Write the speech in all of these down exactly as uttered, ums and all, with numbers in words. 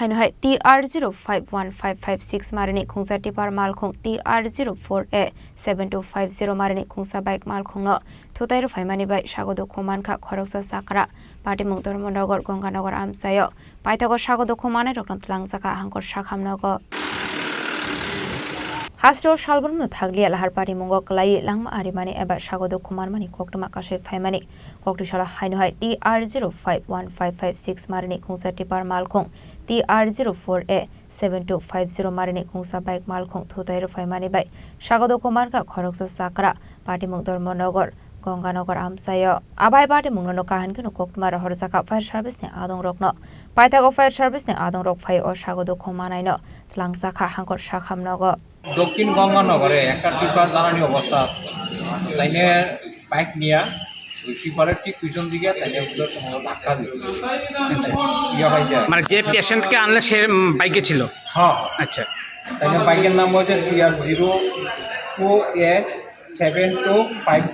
Haino hai T R zero five one five five six marini khungsa tipper malkhung, T R zero four A seven two five zero marini khungsa bike malkhungno thutai rwphaimani bai sago dukhu mankha khoroksa chakra. Patimung Dharmanagar, Ganganagar amchaio. Paithago sago dukhu manai rokno twlangjakha hangkor sakham nogo. Hasteo salbrumno thakliya lahar patimungo kwlaiwi langma arimani eba sago dukhu manmani koktwma kasui phaimani. Koktwisalo haino hai T R zero five one five five six marini khungsa tipper malkhung, T R zero four A seven two five zero marini khungsa bike malkhung thutai rwphaimani bai sago dukhu mankha khoroksa chakra. Patimung Dharmanagar, Ganganagar amchaio. Abai patimungno no kahan kheno koktwma rohorjakha fire service ni adongrokno. Paithago fire service ni adongrok phai o sago dukhu manaino twlangjakha hangkor sakham nogo. দক্ষিণ গঙ্গানগরে একটা টিপার দাঁড়ানি অবস্থা, তাইনে বাইক নিয়ে ওই টিপারের ঠিক পিছন দিকে তাইনে উল্টো সময় ধাক্কা দিচ্ছে। ইয়ে হয়ে যায়। মানে যে পেশেন্টকে আনলে সে, উম, বাইকে ছিল? হ্যাঁ। আচ্ছা। তাইনে বাইকের নাম হচ্ছে T R zero two A seven two five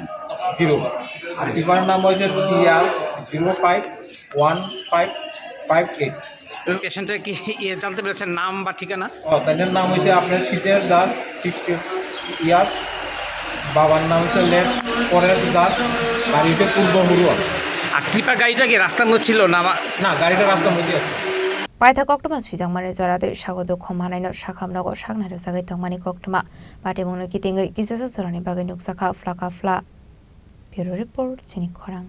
zero, আর টিপার নাম হচ্ছে T R zero five one five five eight। পেশেন্টের কি ইয়ে জানতে পেরেছেন নাম বা ঠিকানা? ও, তাদের নাম হচ্ছে আপনার শীতের দাস, ইয়ার, বাবার নাম হচ্ছে লেট পরেশ দাস, বাড়ি হচ্ছে পূর্ব হুরুয়া। আর টিপার গাড়িটা কি রাস্তার মধ্যে ছিল না বা? না, গাড়িটা রাস্তার মধ্যে আছে। Paithak koktwma swijak mani jora twi sago dukhu manaino sakham nogo saknai rwjagwi tongmani koktwma. Patimungno kitingwi kisasa jorani bagwi nukjakha phlaka phla. Bureau Report, Chini Khorang.